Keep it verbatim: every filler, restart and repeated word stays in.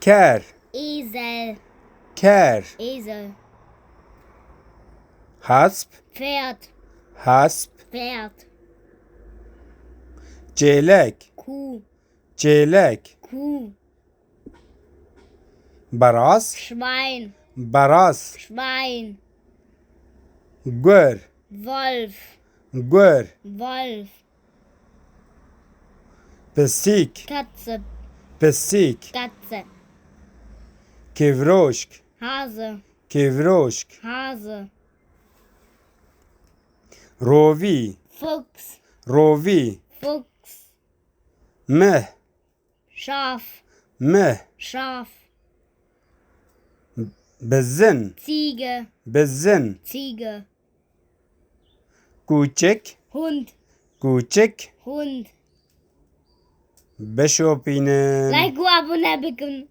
Ker. Esel. Ker. Esel. Hesp. Pferd. Hesp. Pferd. Çêlek. Kuh. Çêlek. Kuh. Beras. Schwein. Beras. Schwein. Gur. Wolf. Gur. Wolf. Pisîk. Katze. Pisîk. Katze. Kîvroşk. Hase. Kîvroşk. Hase. Rovî. Fuchs. Rovî. Fuchs. Mih. Schaf. Mih. Schaf. Bizin. Ziege. Bizin. Ziege. Kûçik. Hund. Kûçik. Hund. Bişopînin. Like û abone bikin.